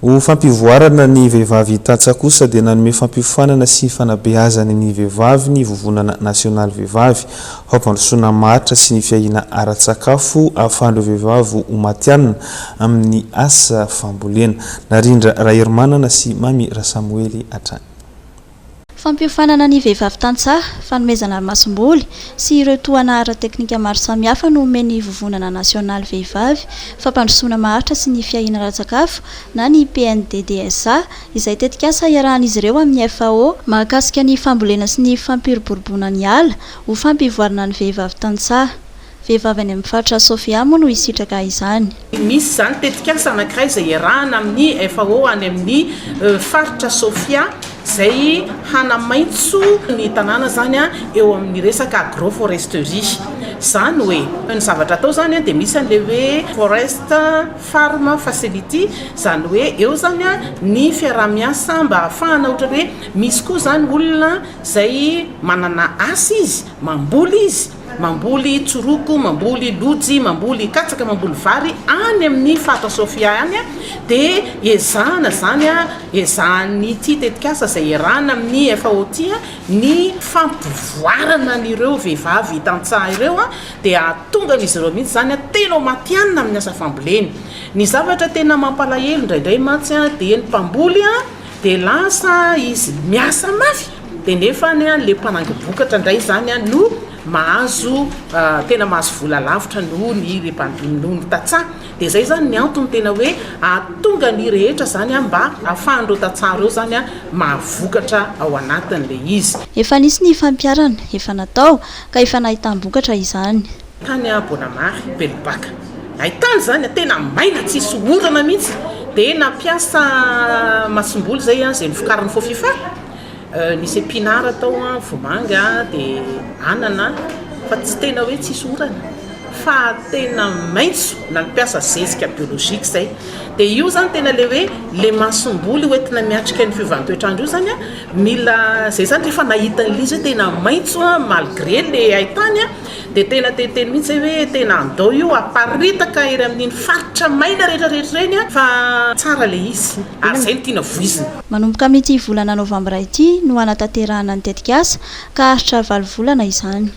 Ho fampivoarana ny vehivavy tantsaha kosa dia nanome fampiofanana sy fanabeazana ny vehivavy ny Vovonana Nasionaly Vehivavy, fampandrosoana maharitra sy ny fiahiana ara-tsakafo ahafahan'ireo vehivavy ho matihanina amin'ny asa fambolena. Narindra Raherimanana sy Mamy Rasamoely hatrany. Fampiofanana ny vehivavy tantsaha, fanomezana masomboly sy ireo tohana ara-teknika maro samihafa no omen'ny Vovonana Nasionaly Vehivavy Fampandrosoana Maharitra sy ny Fiahiana Ara-tsakafo na ny PNDDSA izay tetikasa iarahan'izy ireo amin'ny FAO mahakasika ny fambolena sy ny fampiroboroboana ny ala ho fampivoarana ny vehivavy tantsaha. Vehivavy any amin'ny faritra Sofia moa no hisitraka izany. Misy izany tetikasa anankiray izay iarahana amin'ny FAO any amin'ny faritra Sofia izay hanamaitso ny tanàna izany eo amin'ny resaka agroforesterie. Izany hoe ny zavatra atao izany dia misy an'ilay hoe forest farm facility, izany hoe eo izany ny fiaraha-miasa mba hahafahana ohatra hoe misy koa izany olona izay manana asa izy, mamboly izy, Mamboly tsoroko, mamboly lojy, mamboly katsaka, mamboly vary any amin'ny faritra Sofia any dia ezahana izany, ezahan'ity tetikasa izay iarahana amin'ny FAO ity ny fampivoarana an'ireo vehivavy tantsaha ireo dia hahatonga an'izy ireo mihitsy izany tena ho matihanina amin'ny asa fambolena. Ny zavatra tena mampalahelo indraindray mantsy dia ny mpamboly dia lasa izy miasa mafy dia nefa any le mpanangom-bokatra indray izany no mahazo tena mahazo vola lavitra noho ny le noho ny tantsaha. Dia izay izany ny antony tena hoe hahatonga ny rehetra izany mba hahafahan'ireo tantsaha ireo izany mahavokatra ao anatin'ilay izy. Efa nisy ny fampiharana efa natao ka efa nahitam-bokatra izany. Tany Bonamary, Belobaka. Ahitana izany, tena maina tsisy orana mihitsy. Dia nampiasa masomboly izay, izay novokarin'ny Fofifa. Nisy epinard tao, vomanga, dia anana, fa tsy tena hoe tsisy orana fa tena maitso, nampiasa zezika biologique izay. Dia io izany tena ilay hoe ilay masomboly hoentina miatrika ny fiovan'ny toetr'andro io izany an, mila izay izany rehefa nahita an'ilay izy hoe tena maitso malgré ilay haintany an, Dia tena te hiteny mihitsy zay hoe tena andao io aparitaka ery amin'iny faritra maina rehetra rehetra ireny an, fa tsara ilay izy ary izay no tiana voizina. Manomboka amin'ity volana novambra ity no hanatanterahana ny tetikasa ka haharitra valo volana izany.